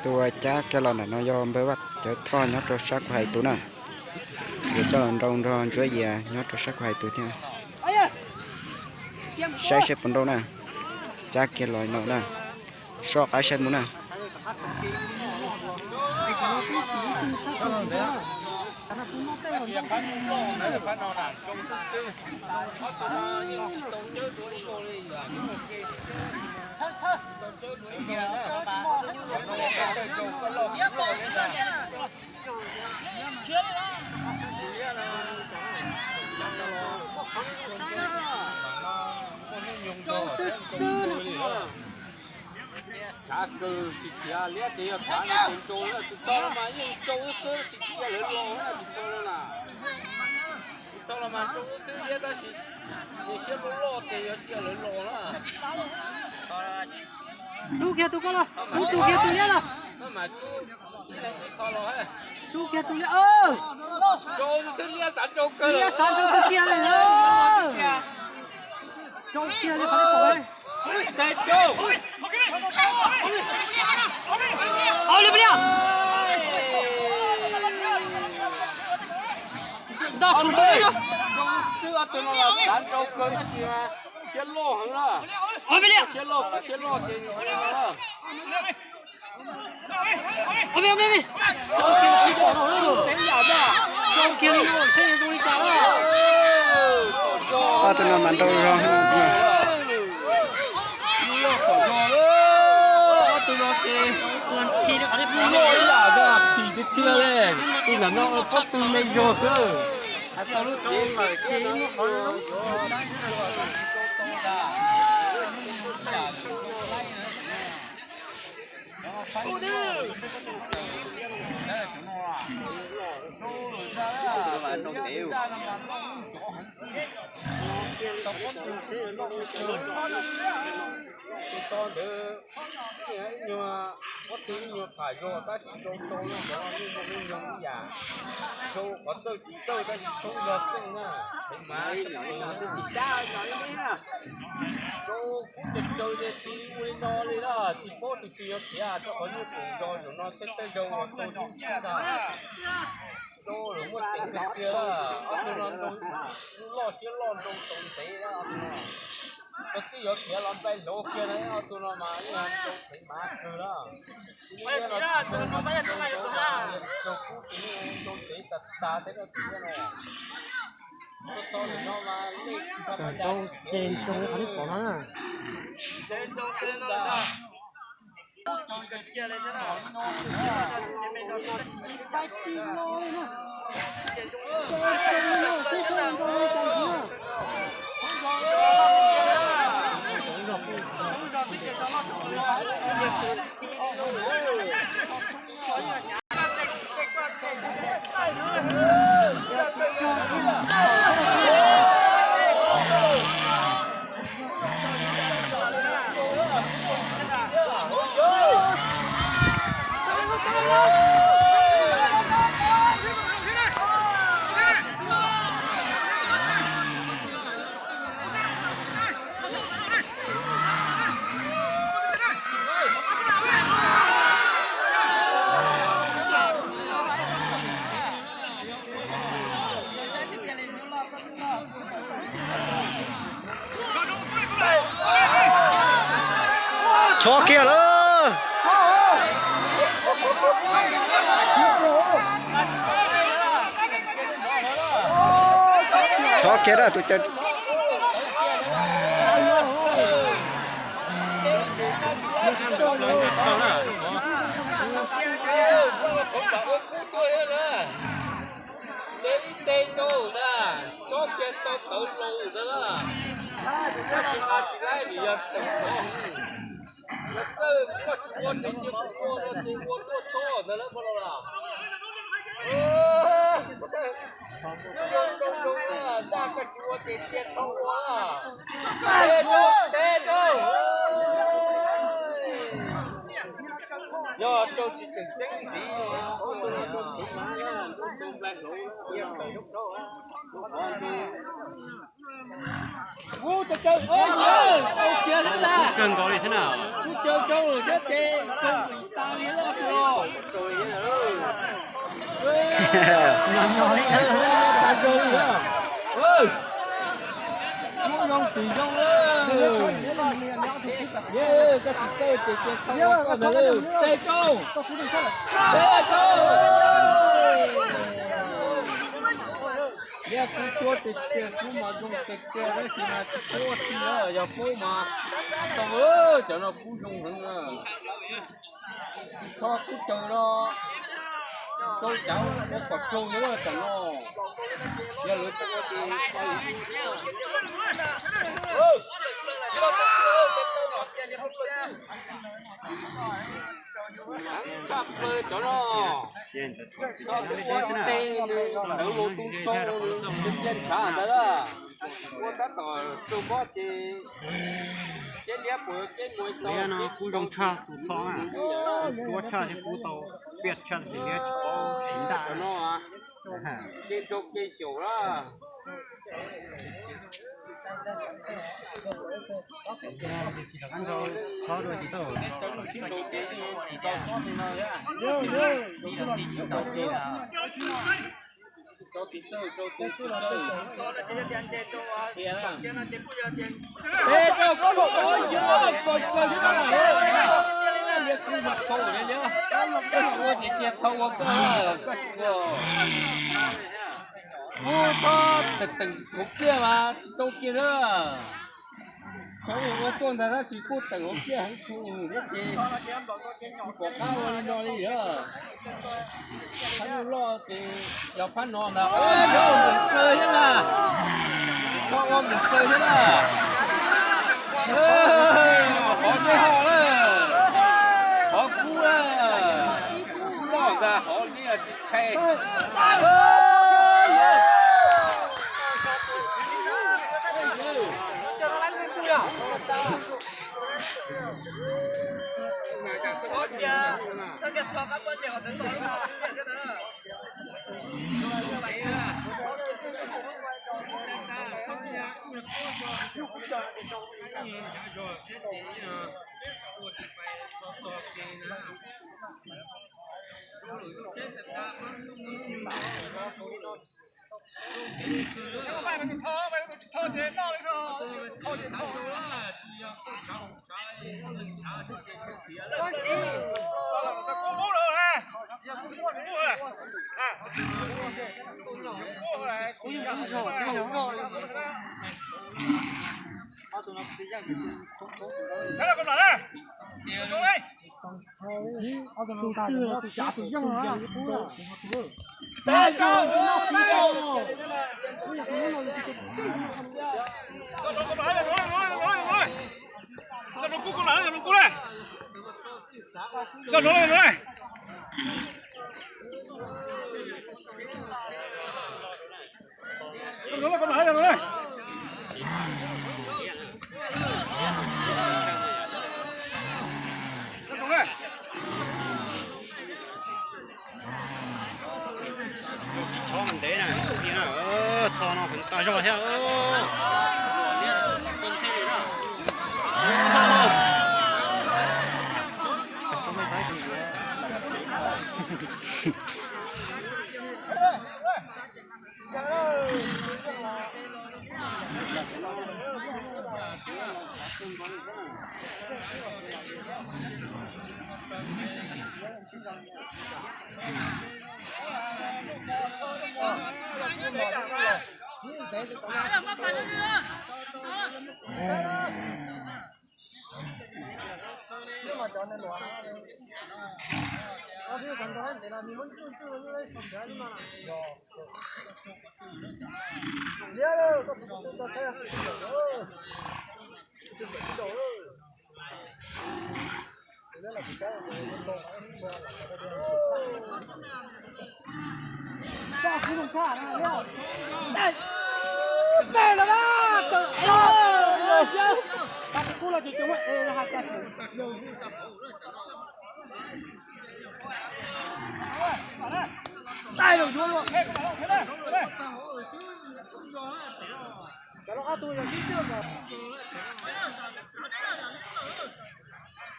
Tus cab kiag los ntawm no yog npawg Vaj Cawv Thoj nyob rau sab kuv hais tus na. Yuav coj los nrau nrog Ntsuab Yias nyob rau sab kuv hais tus thiab. Saib seb puas nrau na. Cab kiag los no na. Soj qab saib mus na. Khav kawg tsis khiav liab ces yog khav no ces nrau na, tus tau mas yeej nrau xwb xwb tsis cia lawv los na, tus tau no na. Tus tau los mas nrau xwb xwb liab tab sis ces siab loj loj ces yuav cia lawv los na. Rub kiag tus koj los, rub tus kiag tus liab los. Rub kiag tus liab, nrau xwb xwb liab xav nrau kawg, liab xav nrau kawg kiag li na. Nrau kiag li qhov pom. Tes rau. Au li plia. Nto tshum tus liab rau. Xwb ob tug no los xav nrau kawg tab sis siab loj heev na. Au li plia. Siab loj, siab loj ces Ob tug no mas nrau zog. Ob tug no ces loj ib yam tiag tiag li, tus ntawm no pob tw me zog xwb. Hais tau lub cev lawm ces muab qhov Tus tau ntawd ib nyuag pob tw ib nyuag pham zog tab sis nrau tau no cov no yeej zoo me nyoog ib yam, zoo qhov txawj tsis txawj tab sis txhoob yog txawj na. Tus mas rau kub caws caws ces tsis ua li no li na, tsis paub tus twg yuav khiav rau qhov nyuj pum zog zaum no tej tej zaug uas tau tsis txawj ntag. Rau lawv muaj ceem tiag tiag, ob tug no lub loj siab loj nrau tau ntev na. Koj twb yuav khiav los nplaig hlauv kiag na, ob tug no mas yeej nrau tsev mav kawg na. Raug kub ces yeej nrau tsev tas tas thiab na tus thiab na. Koj tau lawm no mas lej tsis tau mas cas ces nrau qhov twb pom no na. Tso kiag lawm. Tso kiag da tus caw. Tsob kiag tau tawv laus ntawd na, koj tsis nqa tsis laib vim yog tseem tov. Yog koj tsis ua ces cia kuv ua no ces ua tuaj txhob ntawd lawm puas laus lawm. Zoo zoo zoo, zaj koj tsis ua ces cia txhob ua. Tes rau, tes rau. Yog rau tsis tseem ceeb ntxiv, ob tug no rau tsev mav, rau nplaig hluv, ub caw caw, ub caw, ub caw, kawg nkaus li thiab na. Ub caw caw thiab ces caw tas li lawm. Zoo zoo, tsis zoo lawm. Yog koj tsis txawj ces cia txhob ua koj ntag lauj. Teb rau, teb rau. Yog kuv tua tiag tiag kuv mas zoo tiag tiag, tab sis mas tsis txhob ua tsi na, yog paub mas tau, cov no kub zoo heev na. Tsis txhob kub caw no, rau cov ua kom raug na tam no. Yog lawv tsis ua ces tshaj plaws cov no. Txhob ua teb, ntawd los tu tso, cia ntshav ntawd na. Ua tab tom raug mob ces, ces liab puas, ces liab no kub zoo tshaj tus txhob na. Kub tshaj thiab kub tau piaj tshaj, tab sis liab tsis paub siv ntaj no. Ces raug ces xyaum na. Qhov dua tsis tau. Ua ces cia txhob ua koj, koj tsis ua. Ub, txhob teem teem hauv pliaj mas tsis tau kiag na. Txhob ua tuaj ntag tab sis kuj teem hauv pliaj heev tshua thiab ces tsis pom qab ua li no li lawm. Phab nyuj loj ces yog phab no ntag. Ua mus plaws thiab na. Txhob ua mus plaws thiab na. Qhov deb ho lawm, qhov kub lawm, kub loj ntag, qhov deb tsis ntshai. Tsis txhob ntev na, txhob no heev tas zog thiab.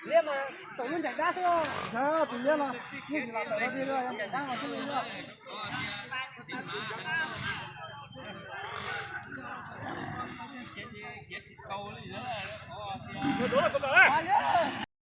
Liab mas. Tawm lub ncaim dab xwb, tus liab no, yeej tsis los tawm li, ncaim dab no xwb li.